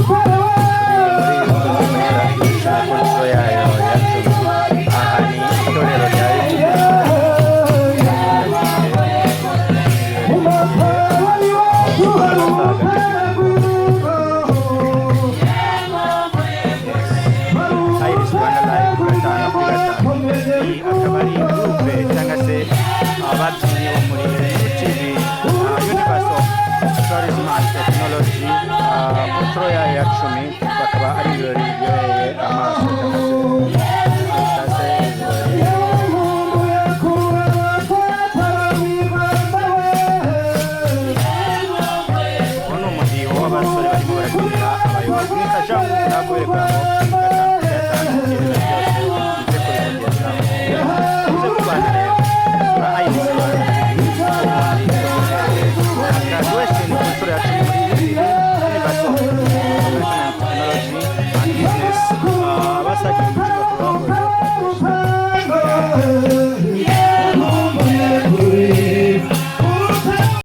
Muri graduation ku nshuro yayo ya 10. Aha ni itorero rya Iris Rwanda Live 5 kuri 5. Iyi akaba ari groupe cyangwa se ababyinnyi bo muri UTB, Universal Tourism and Technology, ku nshuro yayo ya 10. Bakaba ari ibirori biryoheye amaso cyangwa se ibirori. Uwo ni umudiho w'abasore barimo barabyinira abayobozi. Mwikajangura kubereka ngo 5 kuri 5 ibintu byose nze kubikugezaho, uze kubana. Rero sura Iris Rwanda TV ubundi graduation ku nshuro ya 10 muri UTB, Universal Information and Technology and Business. Basaga